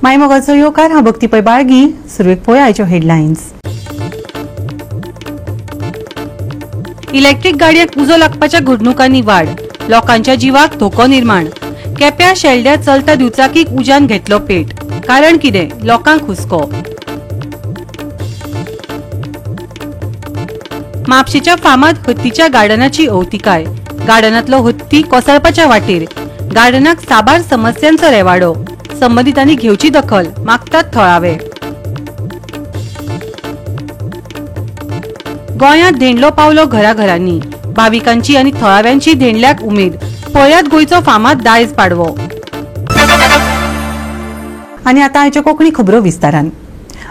मायमोगाचो येवकार हांव भक्ती पै बाळगी. सुरवेक पळोवया आयच्यो हेडलायन्स. इलेक्ट्रीक गाडयेक उजो लागपाच्या घडणुकांनी वाड, लोकांच्या जिवाक धोको निर्माण. केप्या शेल्ड्या चलता दुचाकीक उज्यान घेतलो पेट, कारण कितें लोकांक हुस्को. म्हापशेच्या फामाद हत्तीच्या गार्डनाची अवतिकाय, गार्डनांतलो हत्ती कोसळपाच्या वाटेर, गार्डनाक साबार समस्यांचो रेवाडो, संबंदितांनी घेवची दखल, मागतात थळावे. गोंयांत धेंडलो पावलो घराघरांनी, भाविकांची आनी थळाव्यांची धेंडल्याक उमेद, पळयात गोंयचो फामाद दायज पाडवो. आनी आतां आयच्यो कोंकणी खबरो विस्तारान.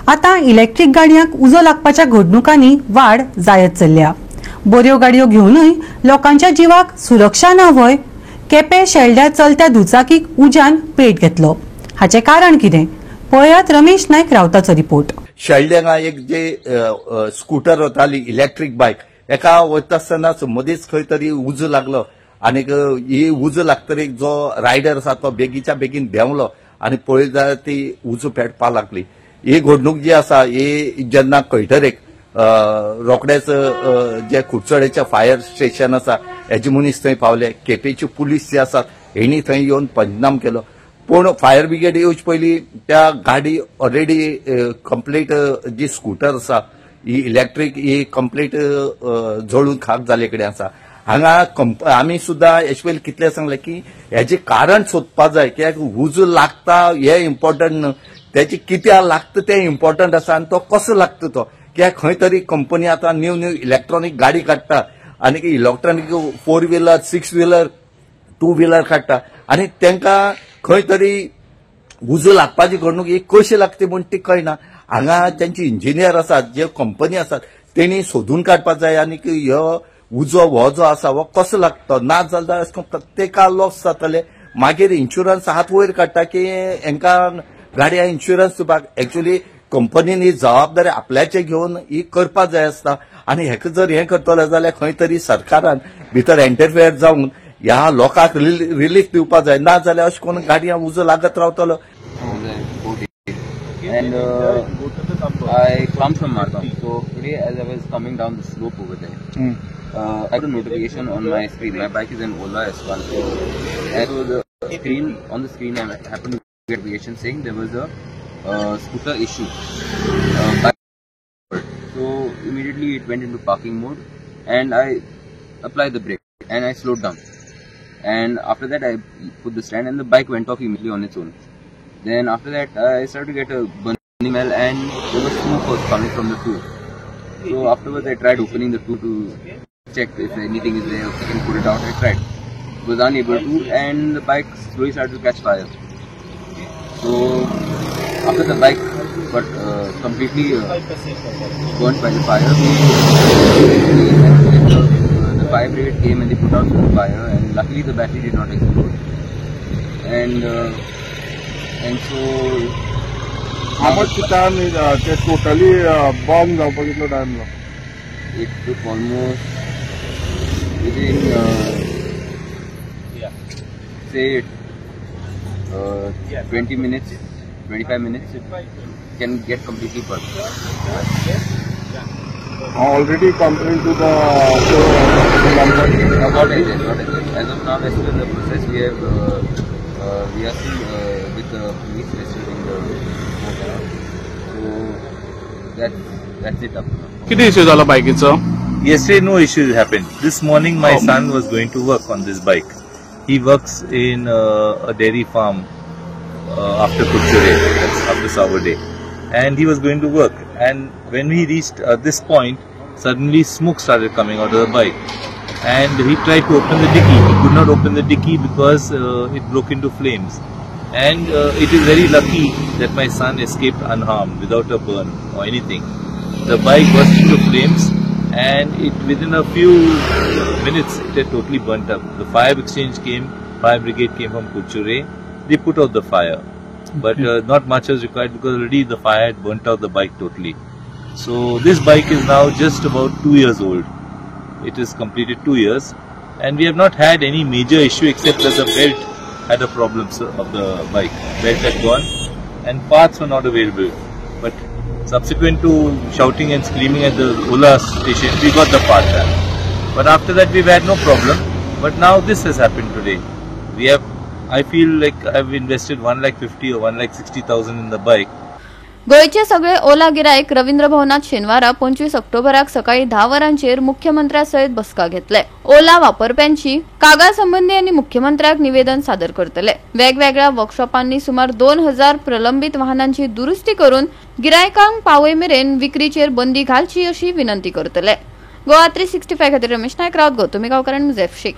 आतां इलेक्ट्रीक गाडयांक उजो लागपाच्या घडणुकांनी वाड जायत चल्ल्या. बऱ्यो गाडयो घेवनूय लोकांच्या जिवाक सुरक्षा ना व्हय? केपें शेल्ड्या चलत्या दुचाकीक उज्यान पेट घेतलो, हाचें कारण कितें पळयात रमेश नायक रावताचो रिपोर्ट. शेल्ड्यांगा एक जे स्कूटर वताली इलेक्ट्रीक बायक, एका वता आसतनाच मदींच खंय तरी उजो लागलो आनीक ही उजो लागतरीक जो रायडर आसा तो बेगीच्या बेगीन देंवलो आनी पळयत जाल्यार ती उजो पेटपाक लागली. ही घडणूक जी आसा ही जेन्ना कळटरेक रोखडेच जे कुडचडेचे फायर स्टेशन आसा हेजे मनीस थंय पावले, केपेंचे पुलीस जे आसात हेणी थंय येवन पंचनाम केलो. पूण फायर ब्रिगेड येवचे पयलीं त्या गाडी ऑलरेडी कंप्लीट जी स्कूटर आसा ही इलेक्ट्रीक ही कंप्लीट जळून खाक जाल्ले कडेन आसा. हांगा आमी सुद्दां हेचे पयलीं कितलें सांगलें की हेजें कारण सोदपाक जाय, कित्याक उजो लागता हें इम्पोर्टंट न्हू, तेजें कित्याक लागता तें इम्पोर्टंट आसा आनी तो कसो लागता तो, कित्याक खंय तरी कंपनी आतां न्यू न्यू इलेक्ट्रॉनीक गाडी काडटा आनी electronic 4 wheeler 6 wheeler 2 wheeler काडटा आनी तांकां खंय तरी उजो लागपाची घडणूक ही कशी लागता म्हूण ती कळना. हांगा तांचे इंजिनियर आसात जे कंपनी आसात तेणी सोदून काडपाक जाय आनी ह्यो उजो हो जो आसा हो कसो लागता, ना जाल्यार प्रत्येका लॉस जातले. मागीर इन्शुरन्स हात वयर काडटा की हांकां गाडया इन्शुरन्स दिवपाक एक्चुअली कंपनीन ही जबाबदारी आपल्याचे घेवन ही करपाक जाय आसता आनी हेका जर हें करतले जाल्यार खंय तरी सरकारान भितर एंटरफेयर जावन ह्या लोकांक रिलीफ दिवपाक जाय, ना जाल्यार अशें करून गाडयां उजो लागत रावतलो. And I climbed from Margao. So today, as I was coming down the slope over there, I got a notification on my screen. My bike is an Ola S1. So, and so the screen on the screen, I happened to get a notification saying there was a scooter issue. So immediately it went into parking mode, and I applied the brake and I slowed down. And after that, I put the stand, and the bike went off immediately on its own. Then after that, I started to get a burning smell, and there was smoke was coming from the tube. So afterwards, I tried opening the tube to check if anything is there, if I can put it out. I tried, was unable to, and the bike slowly started to catch fire. So after the bike got completely burnt by the fire, the fire brigade came and they put out the fire, and luckily the battery did not explode. And so, how much time is totally burn जावपाक कितलो time लागलो? It took almost within say 20 minutes, 25 minutes it can get completely burnt. Already complained to the about it, not as yet. As of now, as per the process, we have we are still with the police restoring the boat around. So that's it up to now. Kite issue zala bike icho? Yesterday no issues happened. This morning my son was going to work on this bike. He works in a dairy farm after Curchorem, that's after Savode, and he was going to work. And when he reached this point, suddenly smoke started coming out of the bike. And he tried to open the dicky. He could not open the dicky because it broke into flames. And it is very lucky that my son escaped unharmed, without a burn or anything. The bike burst into flames, and it within a few minutes it had totally burnt up. The fire exchange came, fire brigade came from Curchorem. They put out the fire, but not much was required because already the fire had burnt out the bike totally. So this bike is now just about 2 years old. It is completed 2 years, and we have not had any major issue except that the belt had a problem of the bike. Belt had gone, and parts were not available. But subsequent to shouting and screaming at the Ola station, we got the part done. But after that we've had no problem. But now this has happened today. I feel like I've invested 1,50,000 or 1,60,000 in the bike. गोंयचे सगळे ओला गिरायक रवींद्र भवनात शेनवारा 25 ऑक्टोबराक सकाळी 10 वरांचेर मुख्यमंत्र्या सयत बसका घेतले. ओला वापरप्यांची कागाळ संबंधी आनी मुख्यमंत्र्याक निवेदन सादर करतले. वेगवेगळ्या वर्कशॉपांनी सुमार 2000 प्रलंबित वाहनांची दुरुस्ती करून गिरायकांक पावय मेरेन विक्रीचेर बंदी घालची अशी विनंती करतले. गोवा 365 खातीर रमेश नायक रावत, गौतमी गांवकर आनी मुझेफ शेख.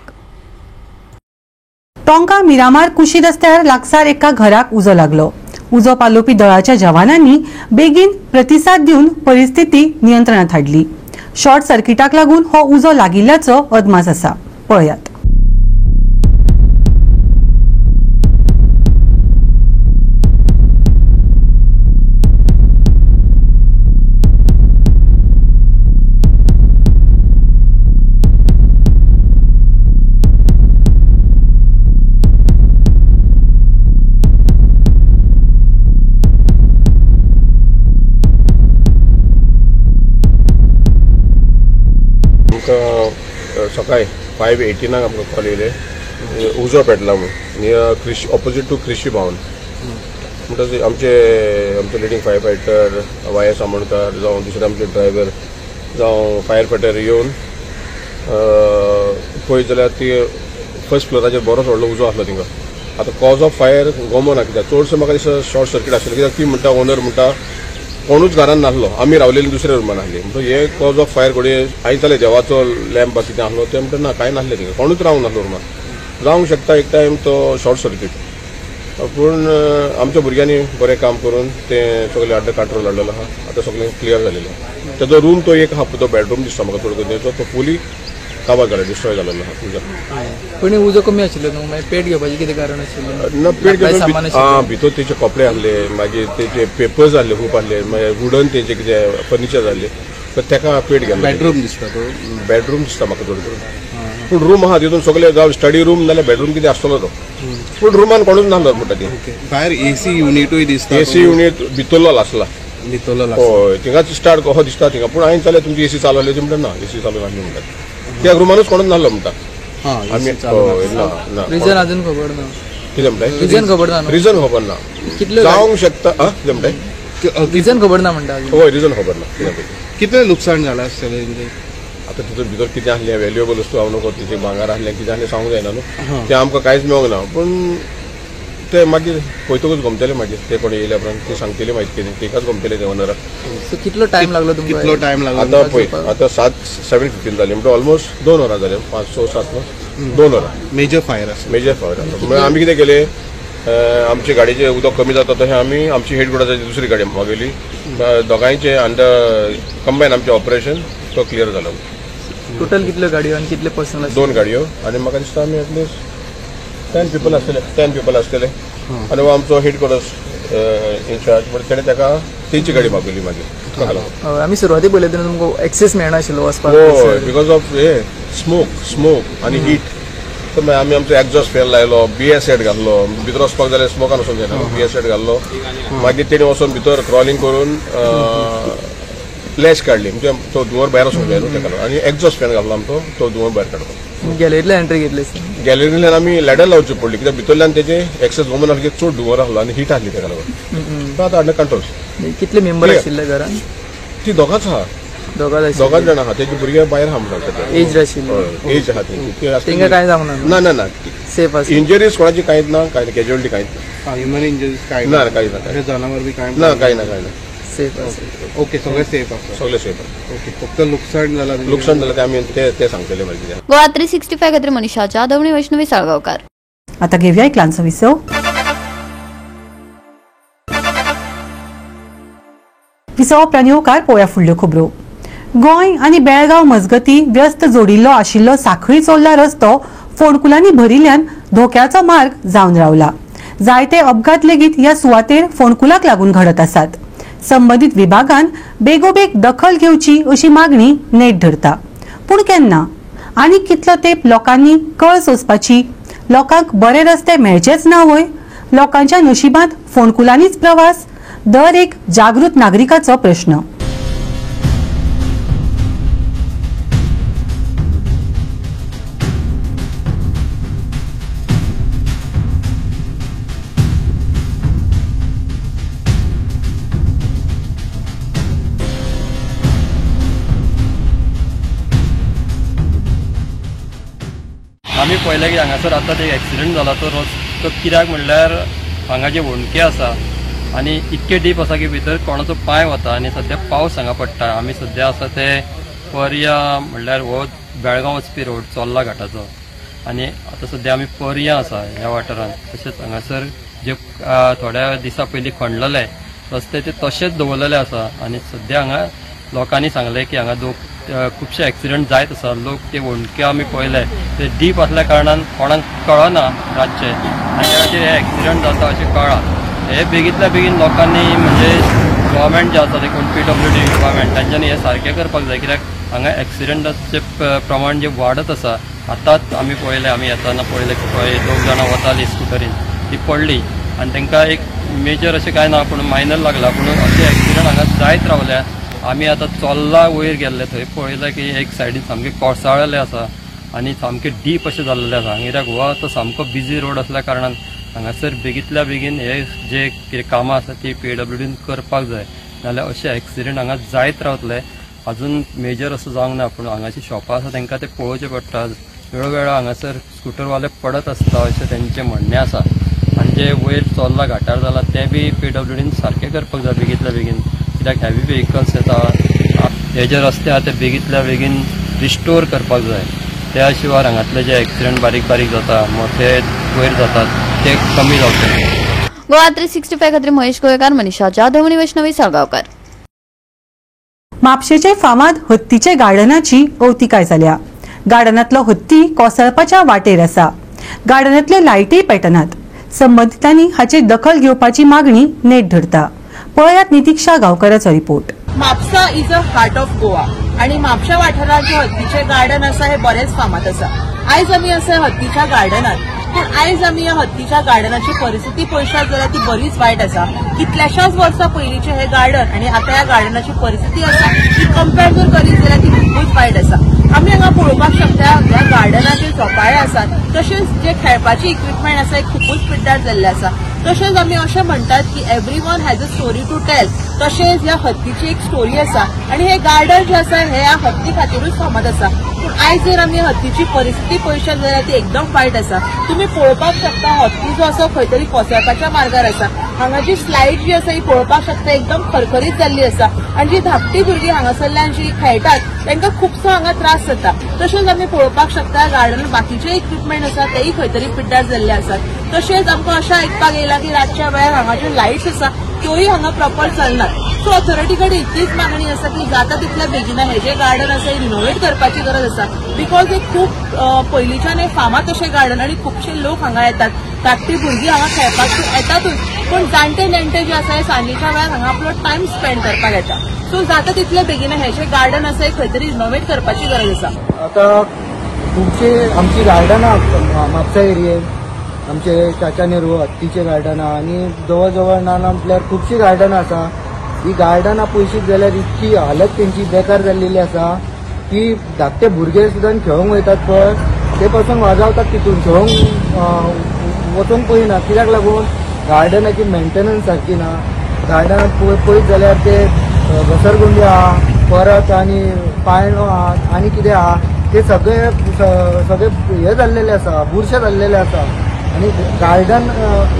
टोंका मिरामार कुशी रस्त्यार लागसार एका घराक उजो लागलो. उजो पालोवपी दळाच्या जवानांनी बेगीन प्रतिसाद दिवन परिस्थिती नियंत्रणात हाडली. शॉर्ट सर्किटाक लागून हो उजो लागिल्ल्याचो अदमास आसा. पळयात. सकाळी 5:18 आमकां कॉल येयले उजो पेटला म्हणून नियर कृषी ऑपोजीट टू कृषी भवन. म्हणटच आमचे आमचे leading fire fighter Y S Amonkar जावं दुसरे आमचे ड्रायव्हर जावं फायर फायटर येवन पळयत जाल्यार ती फर्स्ट फ्लोराचेर बरोच व्हडलो उजो आसलो थिंगा. आतां कॉज ऑफ फायर गोमो ना कित्याक चडसो म्हाका दिसता शॉर्ट सर्कीट आशिल्लो कित्याक ती म्हणटा ओनर म्हणटा कोणूच घरान नासलो, आमी रावलेली दुसऱ्या रुमान आसली. म्हणटो हे कॉज ऑफ फायर घडये आयज जालें देवाचो लॅम्प कितें आसलो ते म्हणटा ना कांय नासलें थिंगा, कोणूच रावंक नासलो रुमान. जावंक शकता एक टायम तो शॉर्ट सर्कीट, पूण आमच्या भुरग्यांनी बरें काम करून तें सगळें अंडर कंट्रोल हाडलेलो आहा. आतां सगळें क्लियर जालेलें. तेजो रूम तो एक आहा तो बेडरूम दिसता म्हाका चड करून तो फुली काबार जाला, डिस्ट्रॉय जालेलो आहा उजो. पूण उजो कमी आशिल्लो न्हू, मागीर पेट घेवपाचें कितें कारण आशिल्लें? ना पेट घेवपाक भितर तेचे कपडे आहले, मागीर तेचे पेपर्स आहले खूब आहले, मागीर वुडन तेजे कितें फर्निचर आहले, तर तेका पेट घेतलो. बेडरूम दिसता तो बेडरूम दिसता म्हाका चड करून, पूण रूम आहा तितून सगळे जावं स्टडी रूम नाल्यार बेडरूम कितें आसतलो तो, पूण रुमान कोणूच नासलो म्हणटा ती. भायर एसी युनिटूय दिसता, एसी युनीट भितरलो आसला, भितरलो हय थिंगाच स्टार्ट कसो दिसता थिंगा. पूण हांवें जाल्यार तुमची एसी चालू आसली ती म्हणटा ना एसी चालू नासली म्हणटा, त्या रुमानूच कोणूच नासलो म्हणटा. आमी ना रिजन अजून खबर ना कितें म्हणटा, रिजन खबर ना, रिजन खबर ना कितले जावंक शकता कितें म्हणटा, रिजन खबर ना म्हणटा. हय रिजन खबर ना. कितलें लुकसाण जालां आसतलें म्हणजे आतां तितून भितर कितें आसलें व्हॅल्युएबल वस्तू हांव नको तिचें भांगर आसलें कितें आसलें सांगूंक जायना न्हू, तें आमकां कांयच मेळोंक ना. पूण ते मागीर पळयतकूच गमतलें मागीर ते कोण येयल्या उपरांत ते सांगतले मागीर कितें तेकाच गमतलें ते ओनराक. कितलो टायम लागलो तुमकां? कितलो टायम लागलो? आतां पळय आतां 7:15 जालीं म्हणटा ऑलमोस्ट 2 वरां जालीं, 5, 6, 7 2 वरां. मेजर फायर आसा, मेजर फायर आसा. म्हणल्यार आमी कितें केलें आमचे गाडयेचें उदक कमी जाता तशें आमी आमची हेडक्वॉर्टर्साची दुसरी गाडी मागयली, दोगांयचे अंडर कंबायन आमचें ऑपरेशन तो क्लियर जालो. टोटल कितल्यो गाडयो आनी कितले पर्सनल? 2 गाडयो आनी म्हाका दिसता आमी एटलिस्ट 10 पिपल आसतले, 10 पिपल आसतले. आनी आमचो हेडक्वॉर्टर्स इन्चार्ज म्हणजे तेणें ताका तेंची गाडी मागयली मागीर. आमी सुरवातीक पळयलें तेन्ना तुमकां एक्सेस मेळनाशिल्लो वचपाक, हय because of हे स्मोक आनी हीट. तर मागीर आमी आमचो एक्झॉस्ट फॅन लायलो, बी एस सेट घातलो, भितर वचपाक जाल्यार स्मोकान वचोंक जायना, बी एस सेट घातलो. मागीर तेणी वचोन भितर क्रॉलिंग करून लॅश काडली, म्हणजे तो धुंवर भायर वचोंक जाय न्हू तेका लागून. आनी एक्झॉस्ट फॅन घातलो आमचो तो धुंवर भायर काडपाक. गॅलरींतल्यान एंट्री घेतली? गॅलरींतल्यान आमी लॅडर लावची पडली कित्याक भितरल्यान तेजे एक्सेस गोमन आसले चड धुंवर आसलो आनी हीट आसली तेका लागून. तो आतां अंडर कंट्रोल. कितले मेंबर आशिल्ले घरान? ती दोगांच आहा, दोगांच जाणां आहा. तेजी भुरगे भायर आहा म्हणटा, एज आशिल्ली, एज आहा तेंची, तेंकां कांय जावंक ना? ना ना ना, सेफ आसा. इंजरीज कोणाची कांयच ना, कांय कॅज्युअलिटी कांयच ना, ह्युमन इंजरीज कांय ना, कांय ना, जनावर बी कांय ना, कांय ना, कांय ना, सेफ आसा. ओके, सगळें सेफ आसा, सगळें सेफ आसा. ओके, फक्त लुकसाण जालां, लुकसाण जालां तें आमी ते सांगतले मागीर. गोवा 365 खातीर मनीषा जाधव आनी वैष्णवी साळगांवकार. आतां घेवया एक ल्हानसो विसव. विसवा उपरांत येवकार पळोवया फुडल्यो खबरो. गोंय आनी बेळगांव मजगती व्यस्त जोडिल्लो आशिल्लो साखळी चोल्ला रस्तो फोंडकुलांनी भरिल्ल्यान धोक्याचो मार्ग जावन रावला. जायते अपघात लेगीत ह्या सुवातेर फोंडकुलाक लागून घडत आसात. संबंदीत विभागान बेगोबेग दखल घेवची अशी मागणी नेट धरता, पूण केन्ना आनी कितलो तेंप लोकांनी कळ सोंसपाची? लोकांक बरे रस्ते मेळचेच ना व्हय? लोकांच्या नशिबांत फोंडकुलांनीच प्रवास दर एक जागृत नागरिकाचो प्रश्न. आमी पळयलें की हांगासर आतां एक एक्सिडंट जाला तो रस्तो कित्याक म्हणल्यार हांगा जे होंडके आसा आनी इतके डीप आसा की भितर कोणाचो पांय वता आनी सद्या पावस हांगा पडटा. आमी सद्या आसा ते पर्या म्हणल्यार हो बेळगांव वचपी रोड चोर्ला घाटाचो आनी आतां सद्या आमी पर्या आसा ह्या वाठारांत. तशेंच हांगासर जे थोड्या दिसां पयलीं खणलेले रस्ते ते तशेंच दवरलेले आसा आनी सद्या हांगा लोकांनी सांगलें की हांगा खुबशे एक्सिडंट जायत आसा. लोक ते होंडके आमी पळयले ते डीप आसल्या कारणान कोणाक कळना रातचे आनी त्या खातीर हे एक्सिडंट जाता अशें कळ्ळां. हे बेगींतल्या बेगीन लोकांनी म्हणजे गव्हर्मेंट जे आसा ते कोण PWD department तांच्यांनी हे सारकें करपाक जाय कित्याक हांगा एक्सिडंटाचें प्रमाण जें वाडत आसा. आतांच आमी पळयलें, आमी येताना पळयलें की पळय दोग जाणां वतालीं स्कुटरीन, ती पडली आनी तांकां एक मेजर अशें कांय ना पूण मायनर लागला. पूण अशें एक्सिडंट हांगा जायत रावल्या. आमी आतां चोर्ला वयर गेल्ले थंय पळयलें की एक सायडीन सामकें कोसळलेलें आसा आनी सामकें डीप अशें जाल्लें आसा. कित्याक हो आतां सामको बिजी रोड आसल्या कारणान हांगासर बेगींतल्या बेगीन हे जे कितें कामां आसा ती PWDन करपाक जाय, नाजाल्यार अशे एक्सिडंट हांगा जायत रावतले. अजून मेजर असो जावंक ना पूण हांगाची शॉपां आसा तांकां ते पळोवचें पडटा. वेळोवेळो हांगासर स्कुटरवाले पडत आसता अशें तेंचें म्हणणें आसा आनी जे वयर चोर्ला घाटार जाला ते बी PWDन सारकें करपाक जाय बेगींतल्या बेगीन कित्याक हेवी व्हेकल्स येता. हे जे रस्ते आहा ते बेगींतल्या बेगीन रिस्टोर करपाक जाय. त्या शिवाय हांगातले जे एक्सिडंट बारीक बारीक जाता मोठे वयर जातात ते कमी जावचे. गोवा 365 खातीर महेश गोवेकार, मनीषा जाधव आनी वैष्णवी साळगांवकार. म्हापशेचे फामाद हत्तीचे गार्डनाची अवतिकाय जाल्या. गार्डनांतलो हत्ती कोसळपाच्या वाटेर आसा. गार्डनांतल्यो लायटीय पेटनात. संबंदितांनी हाची दखल घेवपाची मागणी नेट धरता. पळयात नितीक्षा गांवकाराचो report. Mapusa is a heart of Goa आणि म्हापशा वाठारांत जे हत्तीचे गार्डन आसा हे बरेच फामाद आसा. आयज आमी आसा हत्तीच्या गार्डनात, पूण आयज आमी ह्या हत्तीच्या गार्डनाची परिस्थिती पळयशात जाल्यार ती बरीच वायट आसा. कितल्याशाच वर्सां पयलींचें हें गार्डन आनी आतां ह्या गार्डनाची परिस्थिती आसा ती कंपेर जर करीत जाल्यार ती खुबूच वायट आसा. आमी हांगा पळोवपाक शकता ह्या गार्डनाचे झोपाळे आसात, तशेंच जे खेळपाचे इक्विपमेंट आसा हे खुबूच पिड्ड्यार जाल्ले आसा. तशेंच आमी अशें म्हणटात की everyone has a story to tell, तशेंच ह्या हत्तीची एक स्टोरी आसा आनी हे गार्डन जे आसा हे ह्या हत्ती खातीरूच फामाद आसा. पूण आयज जर आमी हत्तीची परिस्थिती पळयशात जाल्यार ती एकदम वायट आसा. तुमी पळोवपाक शकता हत्ती जो आसा खंय तरी कोसळपाच्या मार्गार आसा. हांगा जी स्लायड जी आसा ही पळोवपाक शकता एकदम खरखरीत जाल्ली आसा आनी जी धाकटी भुरगीं हांगासरल्यान जी खेळटात तांकां खुबसो हांगा त्रास जाता. तशेंच आमी पळोवपाक शकता गार्डन बाकीचे इक्विपमेंट आसा तेय खंय तरी पिड्ड्यार जाल्ले आसात. तशेंच आमकां अशें आयकपाक येयलां की रातच्या वेळार हांगा ज्यो लायट्स आसा त्योय हांगा प्रॉपर चलनात. सो ऑथॉरिटी कडेन इतलीच मागणी आसा की जाता तितल्या बेगिना हे जे गार्डन आसा हे रिनोवेट करपाची गरज आसा, because एक खूब पयलींच्यान हे फामाद अशें गार्डन आनी खुबशे लोक हांगा येतात, धाकटी भुरगीं हांगा खेळपाक येतातूच, पूण जाणटे नेणटे जे आसा हे सांजेच्या वेळार हांगा आपलो टायम स्पेंड करपाक येता. सो जाता तितले बेगीन हे जे गार्डन आसा हे खंय तरी रिनोवेट करपाची गरज आसा. आतां खुबशी आमची गार्डनां म्हापसा एरियेन आमचे चाचा नेहरू हत्तीचे गार्डनां आनी जवळ जवळ ना ना म्हटल्यार खुबशीं गार्डनां आसा. ही गार्डनां पळयशीत जाल्यार इतकी हालत तेंची बेकार जाल्लेली आसा की धाकटे भुरगे सुद्दां खेळोंक वयतात पळय ते पासून वाजावतात, तितून खेळोंक वचोंक पळयना. कित्याक लागून गार्डनाची मेंटेनन्स सारकी ना. गार्डनांत पळयत जाल्यार ते घसरगुंडी आहा, परत आनी पायणो आहा आनी कितें आहा ते सगळे सगळे हे जाल्लेले आसा, बुरशे जाल्लेले आसा. आनी गार्डन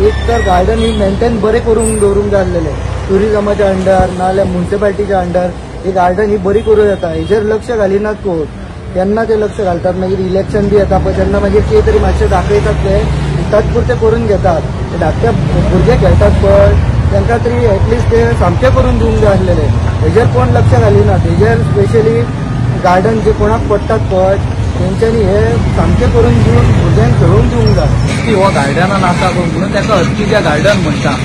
एक तर गार्डन ही मेंटेन बरें करूंक दवरूंक जाय आसलेलें ट्युरिजमाच्या अंडर नाजाल्यार म्युनिसिपालिटीच्या अंडर ही गार्डन ही बरी करूं येता. हेजेर लक्ष घालिनात कोण, तेन्ना ते लक्ष घालतात. मागीर इलेक्शन बी येता पळय तेन्ना मागीर कितें तरी मातशें दाखयतात, ते तात्पुरते करून घेतात. ते धाकटे भुरगे खेळटात पळय तांकां तरी एटलिस्ट ते सामकें करून दिवंक जाय आसलेलें. हेजेर कोण लक्ष घालिनात. हेजेर स्पेशली गार्डन जे कोणाक पडटात पळय तेंच्यांनी हे सामकें करून दिवन भुरग्यांक खेळोवन दिवंक जाय. की हो गार्डनान आसा म्हणून ताका हत्तीचें गार्डन म्हणटा.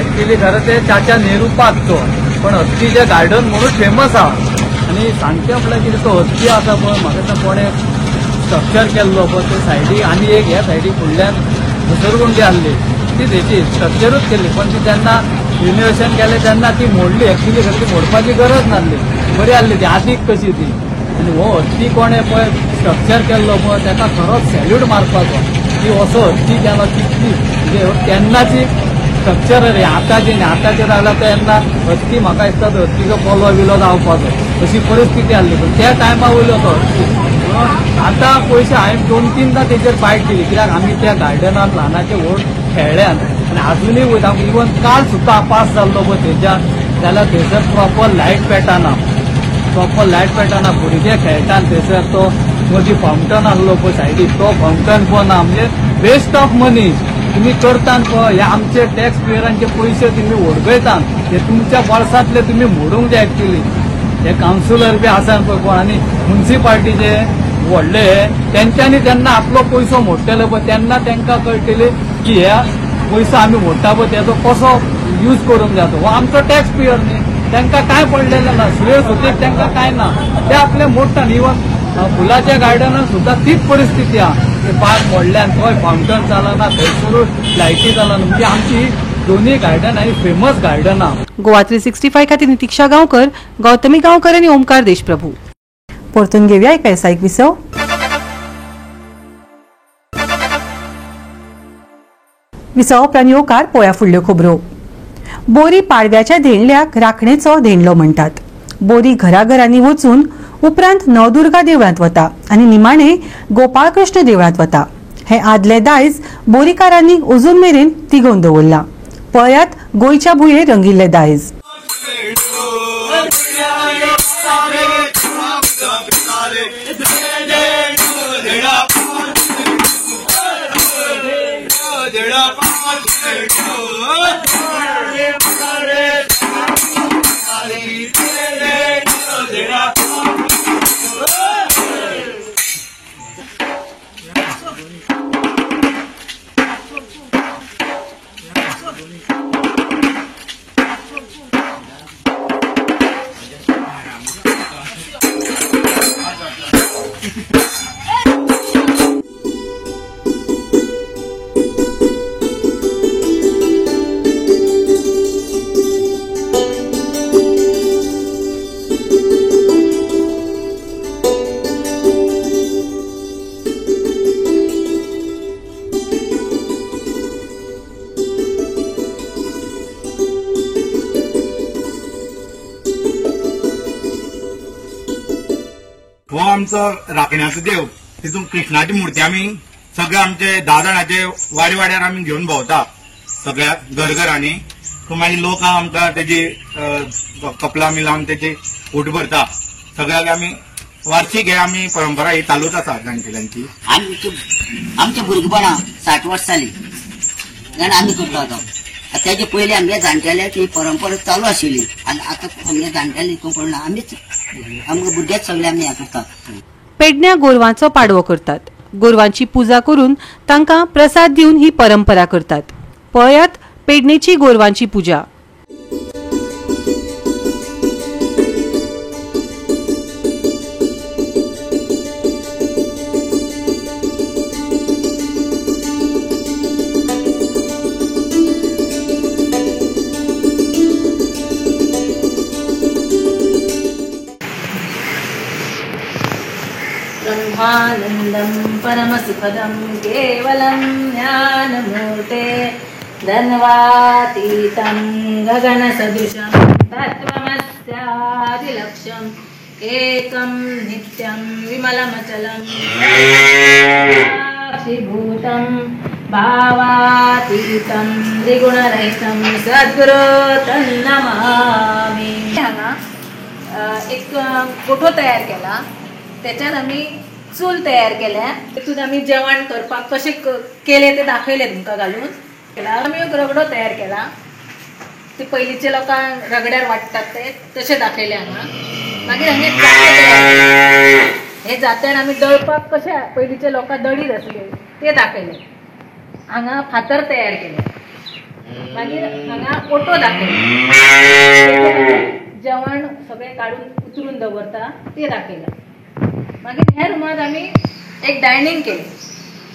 एक्चुअली खरें ते चाचा नेहरू पार्क तो, पण हत्तीचें गार्डन म्हणून फेमस आहा. आनी सांगचें म्हळ्यार कितें तो हत्ती आसा पळय म्हाका दिसता कोणें स्ट्रक्चर केल्लो पळय ते सायडीक आनी एक ह्या सायडीक फुडल्यान घसरगुंडी आहली सामकीच हेची स्ट्रक्चरूच केल्ली, पण ती तेन्ना रिनोवेशन केलें तेन्ना ती मोडली. एक्चुली खरें ती मोडपाची गरज नासली, बरी आसली ती आदीक कशी ती. आनी हो हत्ती कोणें पळय स्ट्रक्चर केल्लो पळय ताका खरोच सॅल्यूट मारपाचो की असो हत्ती केलो. कितली म्हणजे तेन्नाची स्ट्रक्चर रे, आतांचे न्ही. आतांचे जाल्यार तेन्ना हत्ती म्हाका दिसता तो हत्तीचो पोलो बिलो जावपाचो अशी परिस्थिती आसली, पण त्या टायमा वयलो तो हत्ती. म्हणून आतां पयशे हांवें 2-3दा तेजेर फायट दिली, कित्याक आमी त्या गार्डनान ल्हानाचे व्हड खेळ्ळ्यान आनी आजुनूय वयता. इवन काल सुद्दां पास जाल्लो पळय थंयच्यान, जाल्यार थंयसर प्रॉपर लायट पेटना, प्रॉपर लायट पेटना, भुरगे खेळटात थंयसर. तो मदीं फावंटन आसलो पळय सायडीक, तो फावंटन पण ना. म्हणजे वेस्ट ऑफ मनी तुमी करतात पळय, हे आमचे टॅक्स पेयरांचे पयशे तुमी वडगयतात, हे तुमच्या बोल्सांतले तुमी मोडूंक जाय. एक्चुली हे कावन्सिलर बी आसात पळय कोण आनी मुन्सिपाल्टीचे व्हडले, तेंच्यांनी जेन्ना आपलो पयसो मोडटले पळय तेन्ना तांकां कळटले की हे पयसो आमी मोडटा पळय तेजो कसो यूज करूंक जाय. हो आमचो टॅक्स पेयर न्ही, तांकां कांय पडलेलें ना, सुये सुतीक तांकां कांय ना, ते आपले मोडटात. इवन फुलाच्या गार्डनान सुद्दां तीच परिस्थिती आहा, ते पार्क मोडल्यान थंय फावंटन चलना, थंयसरूच लायटी चलना. म्हणजे आमची दोन्ही गार्डन ही फेमस गार्डनां. गोवा 365 खातीर नितीक्षा गांवकर, गौतमी गांवकर आनी ओमकार देशप्रभू. परतून घेवया एक वेवसायीक विसव. विसव उपरांत येवकार पोया फुडल्यो खबरो. बोरी पाडव्याच्या धेंडल्याक राखणेचो धेंडलो म्हणटात. बोरी घराघरांनी वचून उपरांत नवदुर्गा देवळांत वता आनी निमाणे गोपाळकृष्ण देवळांत वता. हे आदले दायज बोरीकारांनी अजून मेरेन तिगोवन दवरलां. पळयात गोंयच्या भुंयेर रंगिल्ले दायज. हो आमचो राखण्याचो देव, तितून कृष्णाची मूर्ती आमी सगळे आमचे 10 जाणाचे वाडी वाड्यार आमी घेवन भोंवता सगळ्या घरघरांनी. मागीर लोक आमकां तेजी कपला आमी लावन तेजी फूट भरता. सगळ्याक आमी वार्षिक हे आमी परंपरा ही चालूच आसा जाणटेल्यांची. आमच्या भुरगेपणां 60 वर्सां जाली आनी आमी करता आतां. तेजे पयलीं आमगे जाणटेल्याची परंपरा चालू आशिल्ली आनी आतां आमगे जाणटेले हितून पडना, आमीच आमकां भुरगेच सगळे आमी हें करतात. पेडण्या गोरवांचो पाडवो करतात. गोरवांची पुजा करून तांकां प्रसाद दिवन ही परंपरा करतात. पळयात पेडणेची गोरवांची पुजा. ब्रह्मानंदं परमसुखदं केवलं ज्ञानमूर्ते धन्वातीतं गगनसदृशं तत्त्वमस्यादिलक्ष्यम् एकं नित्यं विमलमचलं साक्षिभूतं भावातीतं त्रिगुणरहितं सद्गुरु तन्नमामि. हांगा एक गोठो तयार केला, त्याच्यात आमी चूल तयार केल्या, तितून आमी जेवण करपाक कशें केलें तें दाखयलें तुमकां घालून. आमी एक रगडो तयार केला, ते पयलींचे लोकांक रगड्यार वांट्टात ते तशें दाखयलें हांगा. मागीर हांगा जातें तयार केलें, हे जात्यान आमी दळपाक कशें पयलींचे लोकांक दळीत आसले ते दाखयलें. हांगा फातर तयार केले, मागीर हांगा ओटो दाखयले, जेवण सगळें काडून उतरून दवरता ते दाखयलां. मागीर ह्या रुमांत आमी एक डायनींग केलें,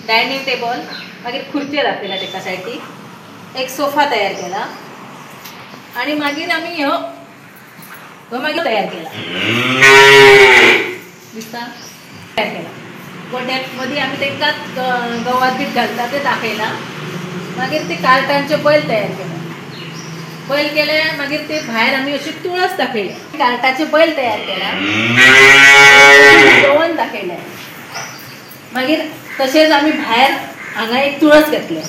डायनींग टेबल, मागीर खुर्च्यो दाखयल्या तेका सायडीक. एक सोफा तयार केला आनी मागीर आमी ह्यो हो मागीर तयार केला दिसता तयार केला. गोठ्याक मदीं आमी तांकां गवात बीत घालता ते दाखयला. मागीर ते कार्टांचे बैल तयार केले. बैल केले मागीर ते भायर आमी अशी तुळस दाखयली. कार्टाचे बैल तयार केला, गवन दाखयले. मागीर तशेंच आमी भायर हांगा एक तुळस घेतले.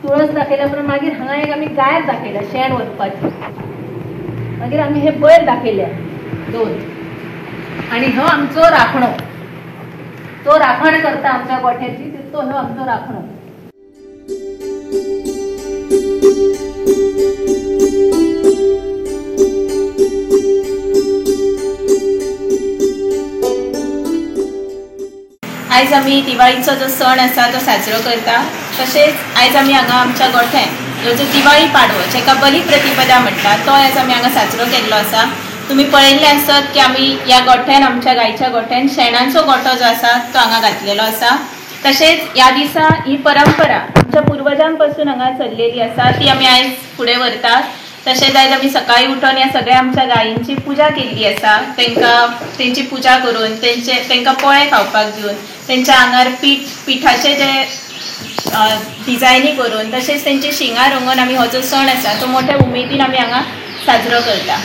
तुळस दाखयल्या उपरांत मागीर हांगा एक आमी गाय दाखयल्या शेण वचपाची. मागीर आमी हे बैल दाखयले दोन. आनी हो आमचो राखणो, तो राखण करता आमच्या गोठ्याची, तो हो आमचो राखणो. आयज आमी दिवाळीचो जो सण आसा तो साजरो करता. तशेंच आयज आमी हांगा आमच्या गोठ्यान जो दिवाळी पाडवो जेका बली प्रतिपदा म्हणटा तो आयज आमी हांगा साजरो केल्लो आसा. तुमी पळयल्लें आसत की आमी ह्या गोठ्यान आमच्या गायच्या गोठ्यान शेणांचो गोठो जो आसा तो हांगा घातलेलो आसा. तशेंच ह्या दिसा ही परंपरा आमच्या पुर्वजां पासून हांगा चल्लेली आसा ती आमी आयज फुडें व्हरतात. तशेंच आयज आमी सकाळी उठून ह्या सगळ्या आमच्या गायींची पुजा केल्ली आसा. तांकां तेंची पुजा करून तांकां पोळे खावपाक दिवन तेंच्या आंगार पिठाचे जे डिजायनी करून तशेंच तेंची शिंगां रंगोवन आमी हो जो सण आसा तो मोठ्या उमेदीन आमी हांगा साजरो करता.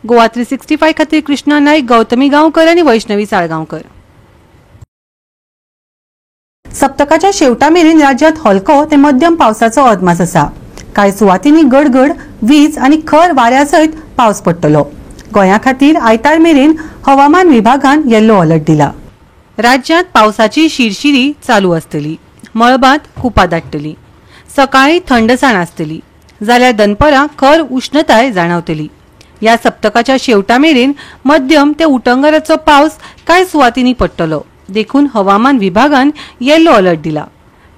गोवा 365 खातीर कृष्णा नाईक, गौतमी गांवकर आनी वैष्णवी साळगांवकर. सप्तकाच्या शेवटा मेरेन राज्यात हलको ते मध्यम पावसाचो अदमास आसा. कांय सुवातींनी गडगड, वीज आनी खर वाऱ्या सयत पावस पडटलो. गोंया खातीर आयतार मेरेन हवामान विभागान येल्लो अलर्ट दिला. राज्यात पावसाची शिरशिरी चालू आसतली. मळबांत कुपां दाट्टली. सकाळी थंडसाण आसतली जाल्यार दनपरां खर उश्णताय जाणवतली. ह्या सप्तकाच्या शेवटा मेरेन मध्यम ते उटंगराचो पावस कांय सुवातींनी पडटलो. देखून हवामान विभागान येल्लो अलर्ट दिला.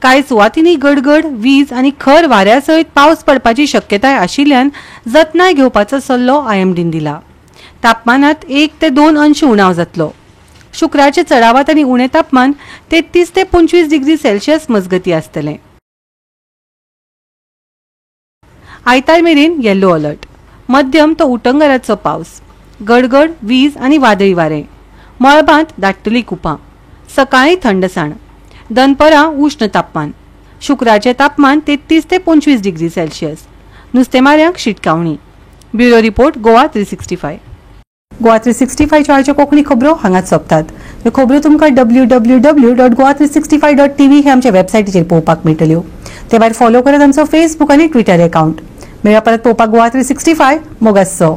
कांय सुवातींनी गडगड, वीज आनी खर वाऱ्या सयत पावस पडपाची शक्यताय आशिल्ल्यान जतनाय घेवपाचो सल्लो आयएमडीन दिला. तापमानात 1 ते 2 अंश उणाव जातलो. शुक्रारचे चडावत आनी उणें तापमान 33 ते 25 डिग्री सेल्सियस मजगती आसतलें. आयतार मेरेन येल्लो अलर्ट. मध्यम तो उटंगराचो पावस, गडगड, वीज आनी वादळी वारें. मळबांत दाट्टली कुपां. सकाळी थंडसाण, दनपरां उश्ण तापमान. शुक्रारचें तापमान 33 ते 25 डिग्री सेल्सियस. नुस्तेमाऱ्यांक शिटकावणी. Bureau report, Goa 365. Goa 365 आयच्यो कोंकणी खबरो हांगाच सोंपतात. ह्यो खबरो तुमकां www.goa365.tv हे आमच्या वेबसायटीचेर पळोवपाक मेळटल्यो. ते भायर फॉलो करात आमचो फेसबूक आनी ट्विटर अकावंट. मेळया परत पळोवपाक गोवा 365. मोगासो.